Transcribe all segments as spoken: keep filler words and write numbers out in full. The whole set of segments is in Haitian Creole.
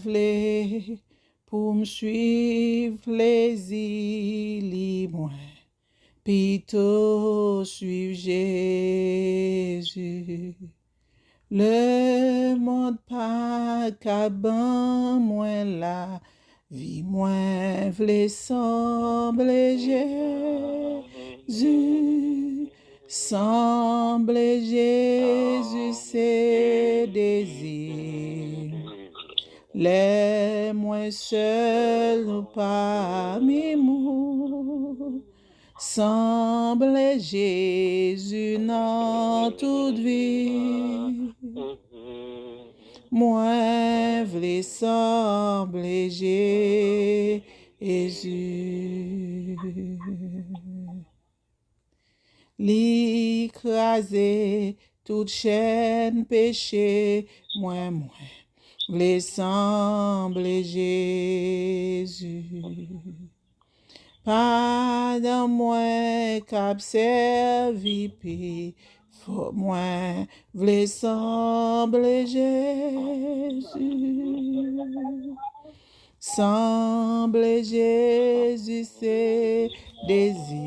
vle pou m swiv plezi li mwen pito swiv Jezi. Lemonn pa ka ban mwen lavi, mwen vle sanble Jezi. Sanble Jezi se dezi. Lè mwen sèl nou pami moun. Sanble Jezi nan tout vi. Mwen vle sanble Jezi. Li kraze tout chèn peche mwen, mwen vle sanble Jezi. Pandan mwen k ap sèvi pi fò, mwen vle sanble Jezi. Sanble Jezi se dezi.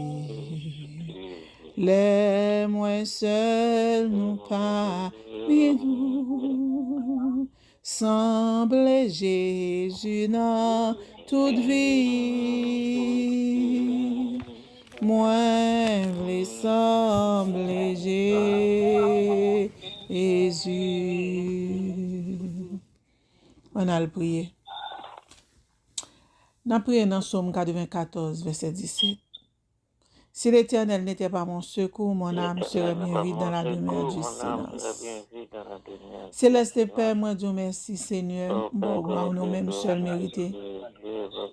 Lè mwen sèl nou pami nou. Sanble Jezi nan tout vi. Mwen vle sanble Jezi. Ann al priye. N ap priye nan Sòm katrevenkatòz, vèsè disèt. Si l'Éternel n'était pas mon secours, mon âme serait bien vite dans la demeure du silence. Selès Pè, mwen di w mèsi, Senyè, m ba w glwa, ou nou menm sèl merite.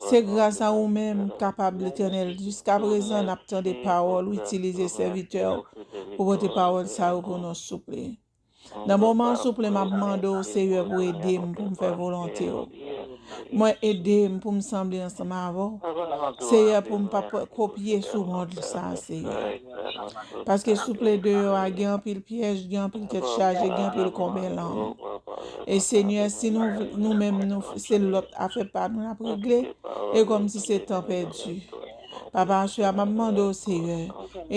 Se gras a ou menm kapab, Letènèl. Jiskaprezan, n ap tande pawòl ou, itilize sèvitè w pou pote pawòl sa yo pou nou, souple. Nan moman an, souple, m ap mande w, Seyè, pou ede m, pou m fè volonte w. Mwen, ede m pou m sanble ansanm avè w. Seyè, pou m pa p-, kopye sou mond sa a, Seyè. Paske souple, deyò a gen anpil pyèj, gen anpil tèt chaje, gen anpil konbèlan. E Senyè, si nou, nou menm, nou, se lòt afè pa nou n ap regle, e kòmsi se tan pèdi. Papa, aswè a, m ap mande w, Seyè,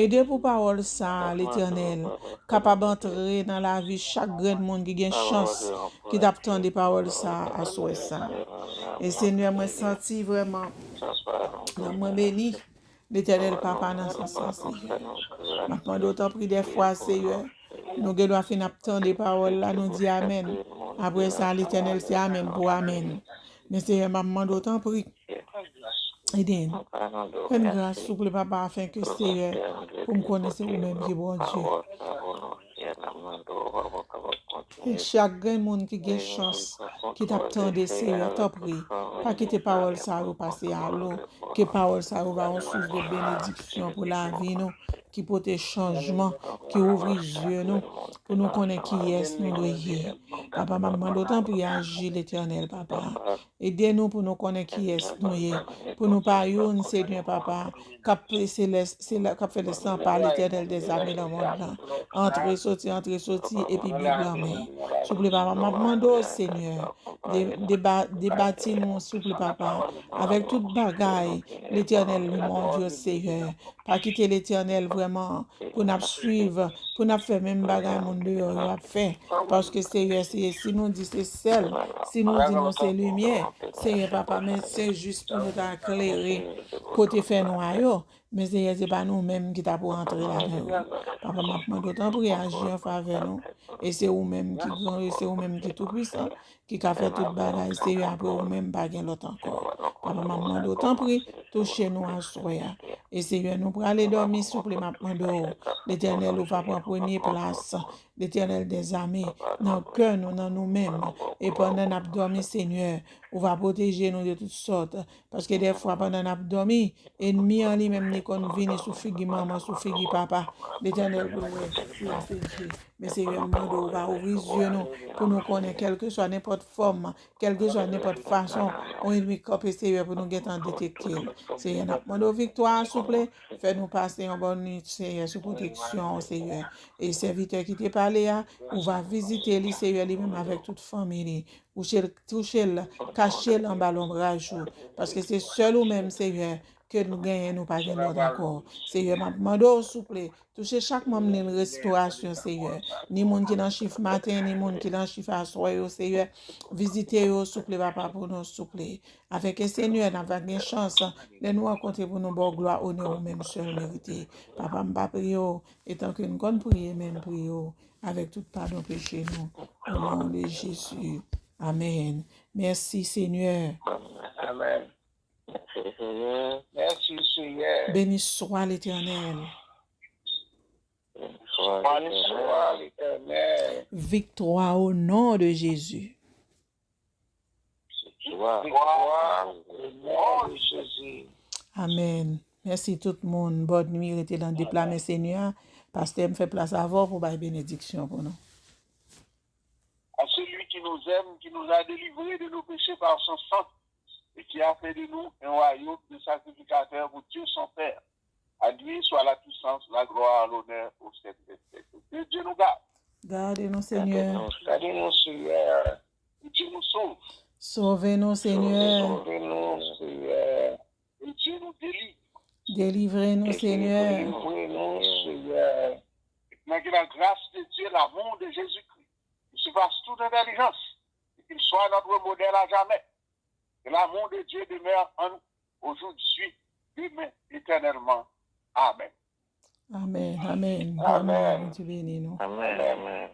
ede pou pawòl sa a, Letènèl, kapab antre nan lavi chak grenn moun ki gen chans ki t ap tande pawòl sa a aswè sa a. E Senyè, mwen santi vrèman nanm mwen beni. Letènèl Papa, nan sans sa, Senyè. M ap mande w tanpri dèfwa, Seyè. Nou gen dwa fin ap tande pawòl la, nou di amèn. Apre sa, Letènèl, se amèn pou amèn. Men Seyè, m ap mande w tanpri, ede n. Fè n gras, souple, Papa, afenke, Seyè, pou m konnen se ou menm ki Bondye. E chak grenn moun ki gen chans, ki t ap tande, Seyè, tanpri, pa kite pawòl sa yo pase alo. Ke pawòl sa yo va yon sous de benediksyon pou lavi nou, ki pote chanjman, ki ouvri zye nou, pou nou konnen kiyès nou dwe ye. Papa, m ap mande w tanpri aji, Letènèl, Papa. Ede nou pou nou konnen kiyès nou ye, pou nou pa youn, Senyè, Papa, k ap, se lè, se lè, k ap fè lè san pa Letènèl dèzame nan mond lan. Antre, soti, antre, soti, epi Bib lan men. Souple, Papa, m ap mande w, Senyè, de, deba-, debati nou, souple, Papa, avèk tout bagay, Letènèl, Bondye, Seyè. Pa kite Letènèl vrèman pou n ap swiv, pou n ap fè menm bagay moun deyò yo ap fè. Paske, Seyè, se, si nou di se sèl, si nou di nou se limyè, Seyè, Papa, men se jis pou nou ta klere kote fènwa yo. Men Seyè, se pa nou menm ki ta pou antre ladan yo. Papa, m ap mande w tanpri aji an favè nou. E se ou menm ki gran, e se ou menm ki toupwisan, ki ka fè tout bagay, Seyè, apre ou menm pa gen lòt ankò. Papa, m ap mande w tanpri, touche nou aswè a. E Seyè, nou prale dòmi, souple, m ap mande w. Letènèl, ou va pran premye plas. Letènèl dèzame, nan kè nou, nan nou menm. E pandan n ap dòmi, Senyè, ou va pwoteje nou de tout sòt. Paske dèfwa, pandan n ap dòmi, enmi an li menm li konn vini sou figi manman, sou figi papa. Letènèl pou wè si l se Dye. Men Senyè, m mande w va ouvri zye nou pou nou konnen kèlkeswa nenpòt fòm, kèlkeswa nenpòt fason yon ènmi kanpe, Senyè, pou nou gentan detekte l. Senyè, n ap mande w viktwa a, souple, fè nou pase yon bòn nwit, Senyè, sou pwoteksyon w, Senyè. E sèvitè ki te pale a, ou va vizite li, Senyè, li menm avèk tout fanmi li. Touche l, touche l, kache l anba lonbraj ou. Paske se sèl ou menm, Senyè, ke nou genyen, nou pa gen lòt ankò. Senyè, m ap mande w, souple, touche chak manm li restorasyon, Senyè. Ni moun ki nan chif maten, ni moun ki nan chif aswè yo, Senyè. Vizite yo, souple, papa, pou nou, souple. Avèk e Senyè, n ap gen chans, lè nou rankontre pou nou ba w glwa, onè ou menm sèl merite. Papa, m pa priye w, etan ke m konn priye, men m priye w avèk tout padon peche nou. O non de Jezi. Amèn. Mèsi, Senyè. Amèn. Mèsi, Senyè. Béni soit l'Éternel. Béni soit l'Éternel. Victoire au nom de Jésus. Victoire au nom de Jésus. Amèn. Mèsi tout moun. Bòn nwi, rete nan depla men Senyè a. Pastè, m fè plas avè w pou bay benediksyon pou nou. À celui qui nous aime, qui nous a délivrés de nos péchés par son sang, et qui a fait de nous un royaume de sacrificateurs pour Dieu son Père. À lui soit la puissance, la gloire, l'honneur au siècle des siècles. Que Dieu nous garde. Gade nou, Senyè. Gade nou, Senyè. Que Dieu nous sauve. Sove nou, Senyè. Sove nou, Senyè. Que Dieu nous délivre. Delivre nou, Senyè. Delivre nou, Senyè. Maintenant que la grâce de Dieu, l'amour de Jésus-Christ, qui surpasse toute intelligence, et qu'il soit notre modèle à jamais. Que l'amour de Dieu demeure en nous aujourd'hui, demain, éternellement. Amen. Amèn, amèn. Amèn. Bondye beni nou. Amèn.